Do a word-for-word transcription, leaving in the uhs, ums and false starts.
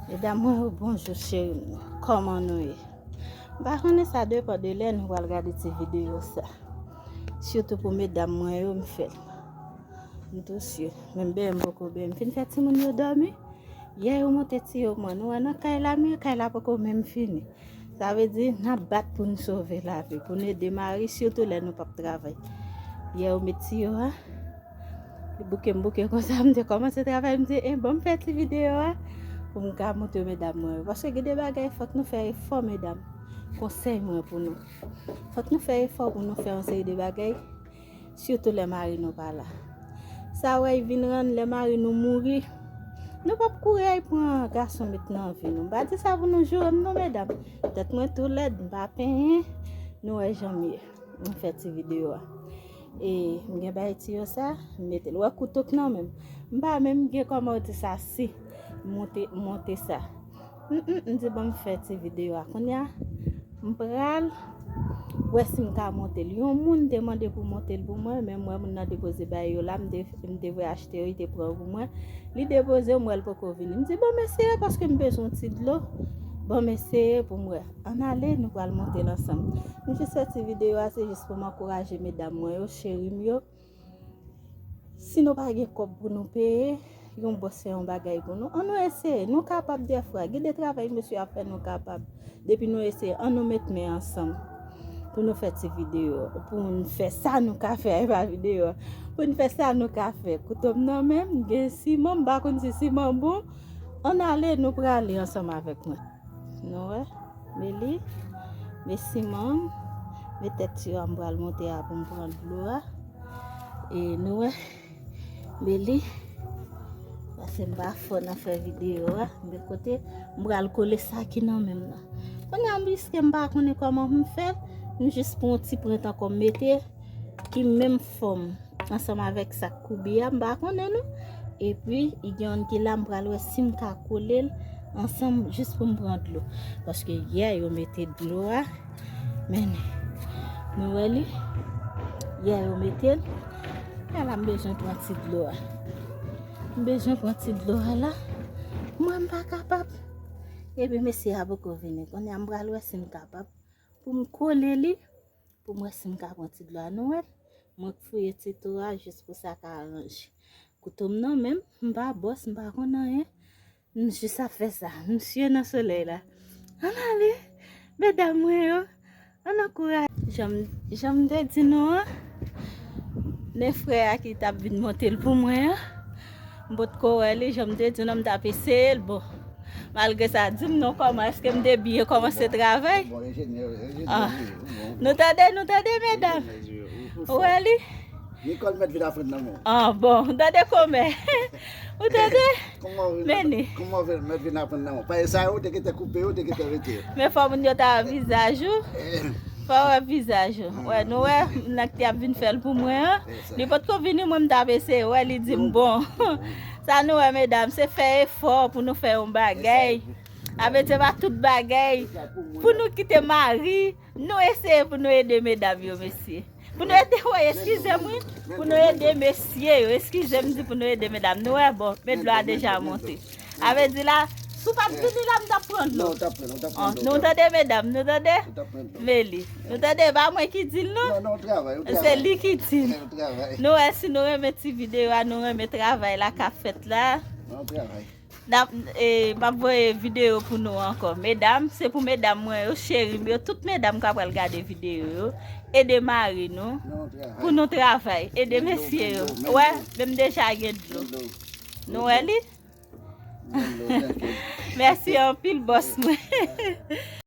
Medam mwen yo, bonjou cheri m yo. Kòman nou ye? M pa konnen, sa depann de lè nou pral gade ti videyo sa. Sitou pou medam mwen yo, m fè l. M tou sye. Menm benyen m poko benyen. M fin fè timoun yo dòmi. Yè yo monte tiyo mwen. Nou wè nan kay la, men kay la poko menm fini. Sa vle di, n ap bat pou n sove lavi, pou n ede mari, sitou lè nou p ap travay. Yè yo met tiyo a. Li bouke m bouke konsa, m te kòmanse travay, m di, e, ban m fè ti videyo a pou m ka montre medam mwen yo. Paske gen de bagay, fòk nou fè efò, medam. Konsèy mwen pou nou. Fòk nou fè efò pou nou fè yon seri de bagay, sitou lè mari nou pa la. Sa w wè, vin rann lè mari nou mouri, nou p ap kouri al pran gason met nan vi nou. M pa di sa pou nou joure m non, medam. Tèt mwen tou lèd, m pa penyen, nou wè jan m ye. M fè ti videyo a. E m gen bagay tiyo sa, m mete l. Wè kouto k nan men m. M pa menm gen kòman w di sa si m monte, m monte sa. Mm, mm, m di ban m fè ti videyo a. Kounye a, m pral wè si m ka monte l. Yon moun te mande pou monte l pou mwen, men m wè moun nan depoze bagay yo la, m te, m te vle achte yo, li te pran yo pou mwen. Li depoze, m wè l poko vini. M di, bon, m eseye paske m bezwen yon ti dlo. Bon, m eseye pou m wè. Ann ale, nou pral monte l ansanm. M jis fè ti videyo a, se jis pou m ankouraje medam mwen yo, cheri m yo. Si nou pa gen kòb pou nou peye, yon bòs fè yon bagay pou nou, ann nou eseye. Nou kapab dèfwa. Gen de travay mesye ap fè, nou kapab. Depi nou eseye, ann nou met men ansanm pou nou fè ti videyo, pou n fè sa nou ka fè, e pa videyo, pou n fè sa nou ka fè. Kouto m nan men m, m gen siman, m pa konn si siman bon. Ann ale, nou prale ansanm avèk mwen. Nou wè, men li, men siman, men tèt tiyo a m pral monte a pou m pran dlo a. E nou wè, men li, paske m pa fò nan fè videyo a, men kote m pral kole sa ki nan men m nan. Kounye a, piske m pa konnen kòman pou m fè l, m jis pran yon ti prent ankò m mete, ki menm fòm ansanm avèk sa k koube a, m pa konnen non. Epi, i gen youn ki la, m pral wè si m ka kole l ansanm jis pou m pran dlo. Paske yè yo mete dlo a, men nou wè li, yè yo mete l. A la, m bezwen pran ti dlo a. M bezwen pran ti dlo a la. Mwen, m pa kapab. Epi, mesye a poko vini. Kounye a, m pral wè si m kapab pou m kole li. Pou m wè si m ka pran ti dlo a, nou wè l. Mwen k fouye ti tou a jis pou sa ka ranje. Kouto m nan men m, m pa bòs, m pa konn anyen. M jis ap fè sa. M sye nan solèy la. Ann ale, medam mwen yo. Ann ankouraje. Jan m, jan m te di nou an, men frè a ki t ap vin monte l pou mwen an. M potko wè li, jan m te di w nan, m t ap eseye l, bon. Malgre sa, di m non, kòman, èske m te byen kòmanse travay? Bon, enjenyè, enjenyè, ah, wi, ou bon. Nou tande, nou tande, medam? Enjenyè, wi, ou fò. Ou wè li? Nikòl mèt vin aprann nan men w. Ah, bon, ou tande kòmè? Ou tande? Kòman w vin, men ni, kòman w vin, mèt vin aprann nan men w? Paske sa yo, ou te gentan koupe yo, ou te gentan rete yo. Men fò moun yo ta wè vizaj ou. Eh. Fò wè vizaj ou. Wè, nou wè, nèg ki ap vin fè l pou mwen an. Li potko vini, mwen m t ap eseye wè, li di m bon. Sa nou wè, medam, se fè efò pou nou fè yon bagay. Avè se pa tout bagay pou nou kite mari, nou eseye pou nou ede medam yo, mesye. Pou nou ede, woy, eskize m, wi. Pou nou ede mesye yo, eskize m, di pou nou ede medam. Nou wè, bon, men dlo a deja monte. Avè di la, si w pa t vini la, m t ap pran dlo. Non, w t ap pran, w t ap pran dlo. Nou tande, medam, nou tande? Ou t ap pran dlo. Meli. Nou tande, e pa mwen ki di l, non. Non, non, w travay, w travay. Se li ki di l. W travay. Nou wè, si nou renmen ti videyo a, nou renmen travay la k ap fèt la. Non, w travay. N ap, e, m ap voye videyo pou nou ankò. Medam, se pou medam mwen yo, cheri m yo, tout medam k ap pral gade videyo yo. Ede mari nou. Non, w travay. Pou nou travay. Ede mesye yo. Wè, men m deja gen dlo. Nou wè li? Mèsi anpil, bòs mwen.